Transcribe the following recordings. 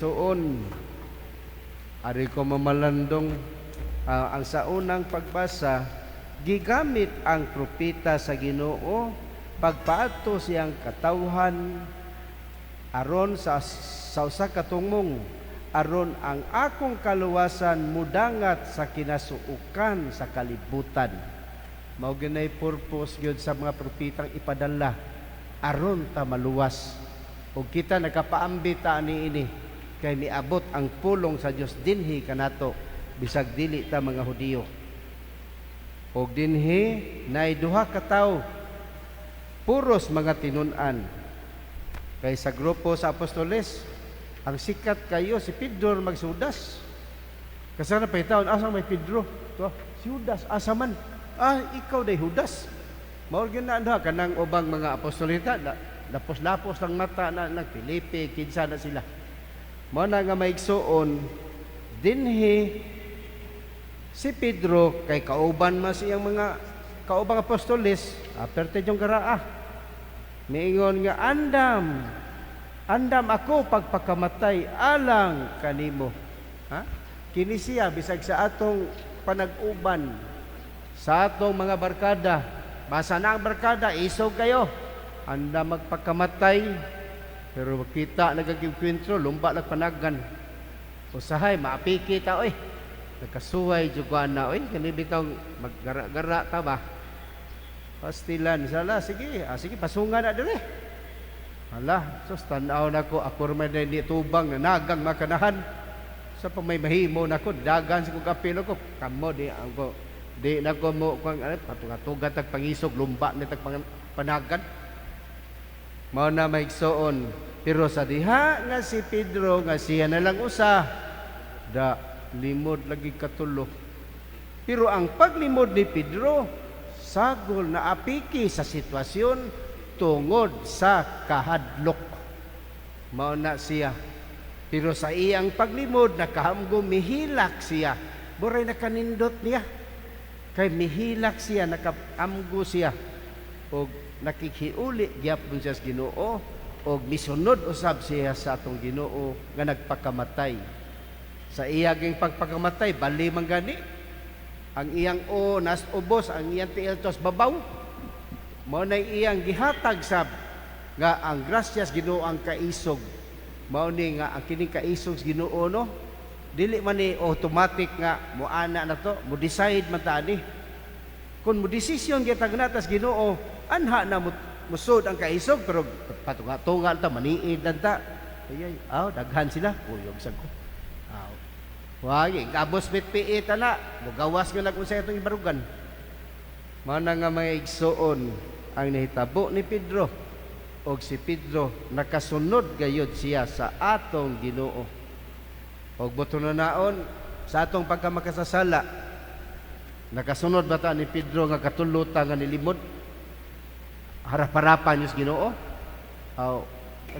Igsuon, ari ko mamalandong ang sa unang pagbasa, gigamit ang propeta sa Ginoo pagpaadto siyang katawhan aron sa usa ka tungmong, aron ang akong kaluwasan mudangat sa kinasuokan sa kalibutan. Mao ginay purpose gyud sa mga propetang ipadala, aron ta maluwas. Ug kita nakapaambit ta ani ini kay miabot ang pulong sa Dios dinhi kanato bisag dili ta mga Hudiyo. Og dinhi naay duha ka tawo, puros mga tinun-an. Kay sa grupo sa apostoles, ang sikat kayo si Pedro, magsudas. Kasana pa taon, asa may Pedro? To, si Judas, asa man? Ah, ikaw day Judas. Mao gyud na duha kanang ubang mga apostolita, lapos-lapos lang mata na nag Felipe, kinsa na sila. Mao na nga maigsuon, dinhi si Pedro kay kauban man siyang mga kaubang apostoles, aperte yung garaa. Miingon nga andam, andam ako pagpakamatay alang kanimo. Ha? Kini siya bisag sa atong panag-uban, sa atong mga barkada, basa na ang barkada, isog kayo. Andam magpakamatay, pero kita nagagkwentro, lumba lag panagan. Usahay, maapiki ta, oy. Nagkasuway jud ko ana, oy. Kani bitaw maggara-gara ta ba? Pastilan, sala, sige, ah, sige, pasunga na dire. Hala, sus, tanaw na ko, ako man di tubang, nanagang makanahan. Sa pa may mahimo na ko, dagan sa kong kapilo ko, kamo di ako, di na ko mo, kung ano, patugatugan tag pangisog, lumba ni tag panagan. Mao na maigsoon. Pero sa diha nga si Pedro, nga siya na lang usa, da limod lagi katulo. Pero ang paglimod ni Pedro, sagol na apiki sa sitwasyon tungod sa kahadlok. Mao na siya. Pero sa iyang paglimod, nakahamgo mihilak siya. Buray nakanindot niya. Kay mihilak siya, nakaamgo siya. Og nakikiuli gyapon siya sa Ginoo og misunod usab siya sa atong Ginoo nga nagpakamatay. Sa iyaging pagpakamatay, bali man gani. Ang iyang o nas ubos, ang iyang tiil tos babaw. Mao na iyang gihatag sab nga ang grasyas Ginoo ang kaisog. Mao ni nga ang kining kaisog sa Ginoo, no, dili man ni automatic nga moana na to, mo decide man ta ani. Kung mo desisyon kita natas Ginoo, anha na mo musod ang kaisog, pero patunga-tunga ta, maniid lang ta. Ay, ay, aw, daghan sila, kuyog sa ko. Aw. Wagi, gabos bit piit ana, mugawas nga nag-unsay atong ibarugan. Mana nga mga igsuon ang nahitabo ni Pedro, og si Pedro nakasunod gayud siya sa atong Ginoo. Og buto na naon sa atong pagkamakasasala, nakasunod ba ta ni Pedro nga katulo ta nga nilimod? Harap-harapan sa Ginoo. Aw,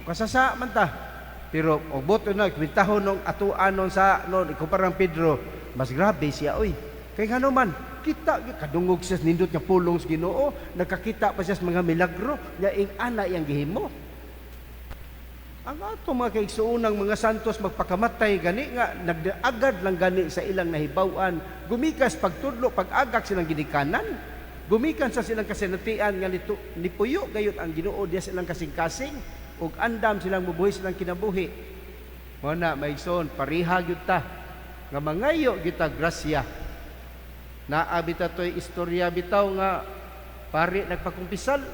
kasasa man ta. Pero og buto na kwentahon nung atuan nun sa non ikumpara ng Pedro, mas grabe siya, oy. Kay ngano man kita kadungog siya sa nindot nga pulong sa Ginoo, nakakita pa siya sa mga milagro nga ing ana iyang gihimo. Ang ato mga kaigsuonang mga santos magpakamatay gani nga nagagad lang gani sa ilang nahibaw-an, gumikas pagtudlo, pag-agak silang ginikanan, gumikan sa silang kasinatian nga nito nipuyo gayud ang Ginoo diya sa ilang kasing-kasing ug andam silang mubuhi silang kinabuhi. Mao na maigsoon, pareha gyud ta nga mangayo gyud ta grasya. Naa bitaw to'y istorya bitaw nga pari nagpakumpisal.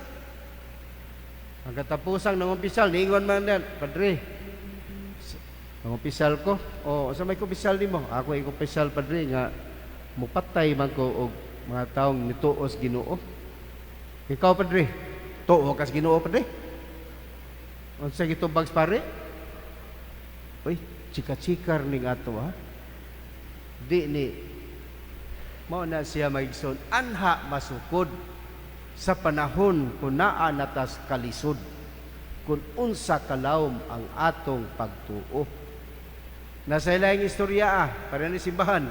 Ang katapusang nangumpisal, niingon man yan, "Padre, nangumpisal ko." "O, sa may kumpisal nimo?" "Ako ay kumpisal, padre, nga mupatay man ko og mga taong nituos Ginoo." "Ikaw, padre, tuo kas Ginoo, padre?" Unsa gitubag sa pare? "Uy, chika-chikar ning ato ha." Di ni mao na siya maigsoon, anha masukod sa panahon kung naa natas kalisod kung unsa kalawom ang atong pagtuo. Nasa ilang istorya para ni simbahan.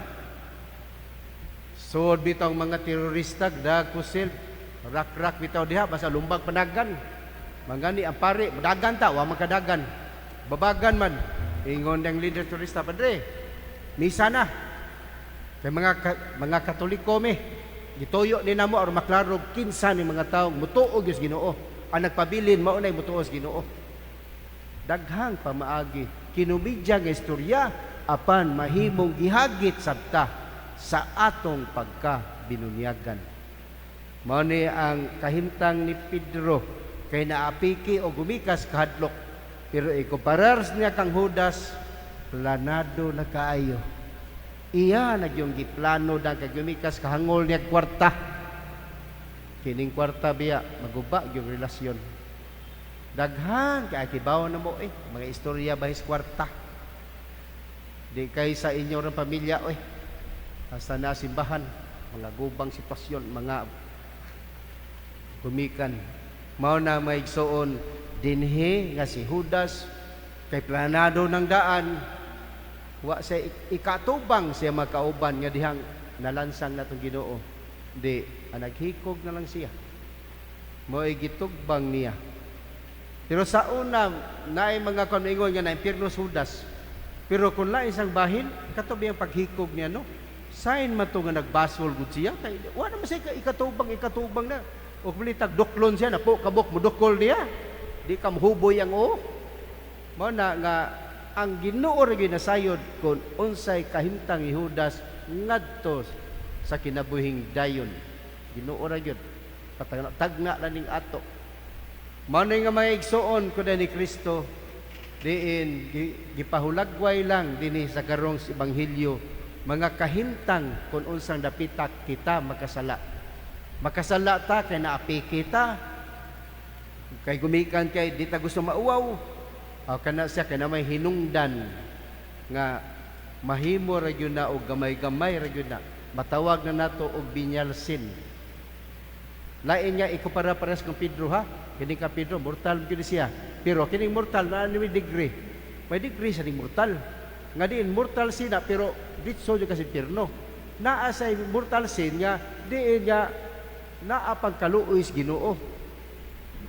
Suod bitaw ang mga terorista, dagkusil, rak-rak bitaw diha, basta lumbag panagan. Mangani ang pare, dagan ta, wa makadagan. Babagan man. Ingon ng leader turista, "Padre, misa na. Kay mga Katoliko mi, gituyo ni namo aron maklaro kinsa ni mga tawo mutuo gyud sa Ginoo. Ang nagpabilin mao nay mutuo sa Ginoo." Daghang pamaagi, kinumedya nga istorya, apan mahimong gihagit sabta sa atong pagka binunyagan. Mao ni ang kahimtang ni Pedro kay naapiki o gumikas kahadlok. Pero ikumparar niya kang Judas, planado na kaayo. Iya na yung giplano na kay gumikas kahangol niya kwarta. Kining kwarta biya maguba yung relasyon. Daghan kay kibaw na mo eh mga istorya bahis kwarta. Di kay sa inyo ng pamilya oy. Hasta na simbahan, mga gubang sitwasyon, mga gumikan. Mao na, mga igsoon, dinhi nga si Judas kay planado ng daan, wa sa ikatubang siya makauban nga dihang nalansang natong Ginoo, di ang naghikog na lang siya, mo'y gitugbang niya. Pero sa una, naay mga kaningon nga na-impyerno si Judas. Pero kung lain isang bahin, kato ang paghikog niya, no, sign man to nga nagbasol gud siya, kay wa naman siya ikatubang ikatubang na o kulitag duklon siya na po kabok mudukol niya, di ka muhuboy ang o. Mao na nga ang Ginoo ra gyud nasayod kung unsay kahimtang ni Judas ngadto sa kinabuhing dayon. Ginoo ra gyud patagna, tagna lang ning ato. Mao na nga, mga igsoon ko ni Kristo, diin gipahulagway lang dinhi sa karong sa ebanghelyo mga kahimtang kung unsang dapita kita makasala. Makasala ta kay naapiki ta, kay gumikan kay di ta gusto mauwaw. O kana siya, kay na may hinungdan nga mahimo ra gyud na og gamay-gamay ra gyud na matawag na nato og venial sin. Lain nga ikumpara pares kang Pedro ha. Kini ka Pedro, mortal gyud siya. Pero kining mortal na may degree. May degree sa ning mortal. Nga diin mortal sina pero ditso jud kasi impyerno. Naa sa mortal sin nga diin nga naa pagkaluoy sa Ginoo.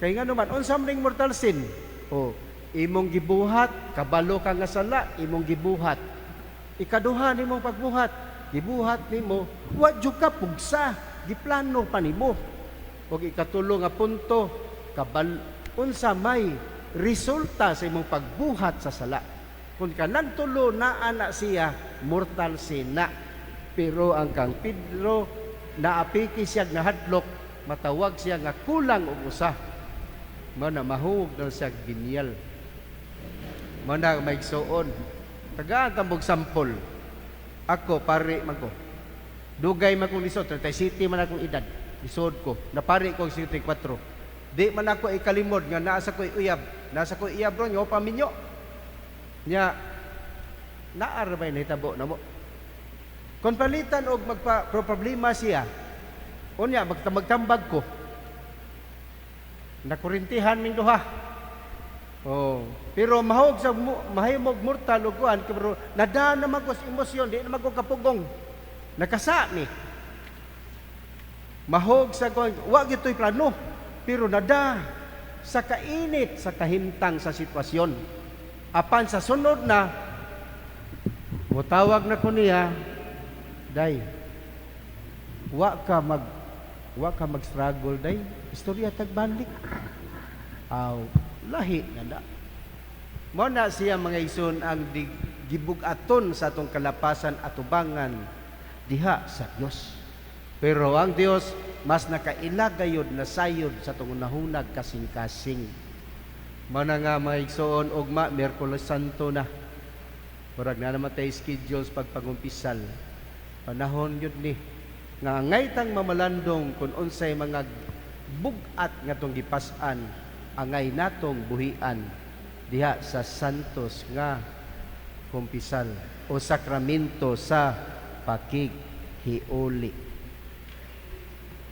Kay nga naman unsa man ning mortal sin? O imong gibuhat, kabalo ka nga sala, imong gibuhat. Ikaduha nimong pagbuhat, gibuhat nimo, wa jud ka pugsa, giplano pa nimo. Ug ikatulo nga punto, kabal unsa may resulta sa imong pagbuhat sa sala. Kung kanang tulo naa na siya, mortal sin na. Pero ang kang Pedro, naapiki siya nga hadlok, matawag siya nga kulang og usa. Mao na mahug na siya venial. Mao na, maigsuon. Tagaan tambog sampol. Ako, pari man ko. Dugay man kong lisod, 37 man akong edad. Lisod ko. Napari ko og 54. Di man ako ikalimod nga naa sa ko'y uyab. Nasa ko'y uyab ron, nga paminyo. Nya, naa ra ba'y nahitabo na mo? Kung palitan og magpa problema siya, unya magtambag ko. Nakurintihan ming duha. Oh, pero mahog sa mahimog mortal og kuan, pero nadaan naman ko sa emosyon, di naman ko kapugong. Nakasa mi. Mahog sa kuan, wa gito'y plano, pero nada sa kainit sa kahimtang sa sitwasyon. Apan sa sunod na mutawag na ko niya, "Day, wa ka mag-struggle, day, istorya tagbalik." Aw, lahi na na. Mao na siya, mga igsoon, ang gibug-aton sa atong kalapasan atubangan diha sa Dios. Pero ang Dios mas nakaila gayod na sayod sa atong hunahunag kasing-kasing. Mao na nga, mga igsoon, ugma Miyerkules Santo na. Murag na naman tayo schedules pagpangumpisal. Panahon yun ni nga angay tang mamalandong kung unsay mga bug-at nga tong gipas-an, angay natong buhian diha sa santos nga kumpisal o sakramento sa pakighiuli.